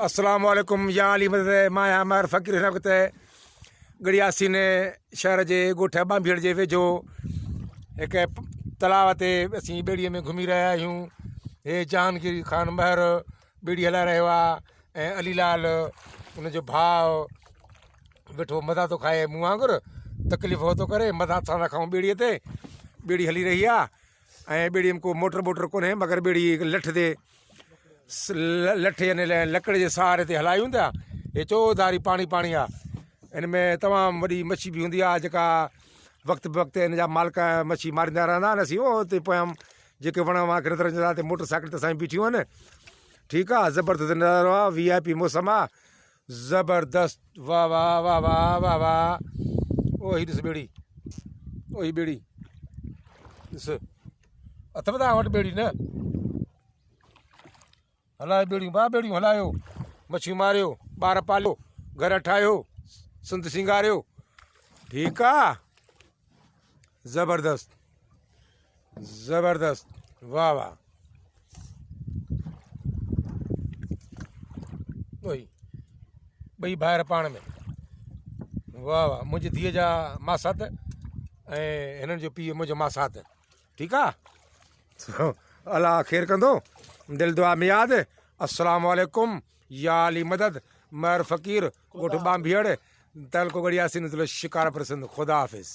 السلام عليڪم يا علي مدد مان آهيان مهر فقير هن وقت ڳڙهياسين شهر جي ڳوٺ ٻانڀيڙ جي ويجهو هڪ تلاء تي اسين ٻيڙي ۾ گهمي رهيا آهيون هي جهانگير خان مهر ٻيڙي هلائي رهيو آهي ۽ علي لال ان جو ڀاء ويٺو مزا ٿو کائي مون وانگر تڪليف هو ٿو ڪري مزا اسان ٿا کائون ٻيڙي تي ٻيڙي هلي رهي آهي ۽ ٻيڙي ۾ ڪو موٽر ٻوٽر ڪونهي مگر ٻيڙي لٺ تي لٺ يعني لڪڙي جي سهاري تي هلايون ٿا هي چوڌاري پاڻي پاڻي آ ان ۾ تمام وڏي مڇي به هوندي آ جيڪا وقت به وقت ان جا مالڪ مڇي ماريندا رهندا آهن اسين اتي پويان جيڪي وڻ اوهان کي نظر اچن ٿا موٽر سائيڪل تي اسان بيٺيون آهن ٺيڪ آ زبردست نظارو آ وي آء پي موسم آ زبردست واه واه واه واه واه واه او هي ڏس ٻيڙي او هي ٻيڙي ڏس اٿو توهان وٽ ٻيڙي نه هلايو ٻيڙيون ڀاء ٻيڙيون هلايو مڇيون ماريو ٻار پاليو گهر ٺاهيو سنڌ سينگاريو ٺيڪ آ زبردست زبردست واهه واهه اوئي ٻئي ڀائر پاڻ ۾ واهه واهه منهنجي ڌيء جا ماسات ۽ هنن جو پيء منهنجو ماسات ٺيڪ آ الله خير ڪندو دل دعا ۾ ياد السلام عليڪم يا علي مدد مهر فقير ڳوٺ ٻانڀيڙ تعلقو ڳڙهي ياسين ضلعو شڪارپور سنڌ خدا حافظ.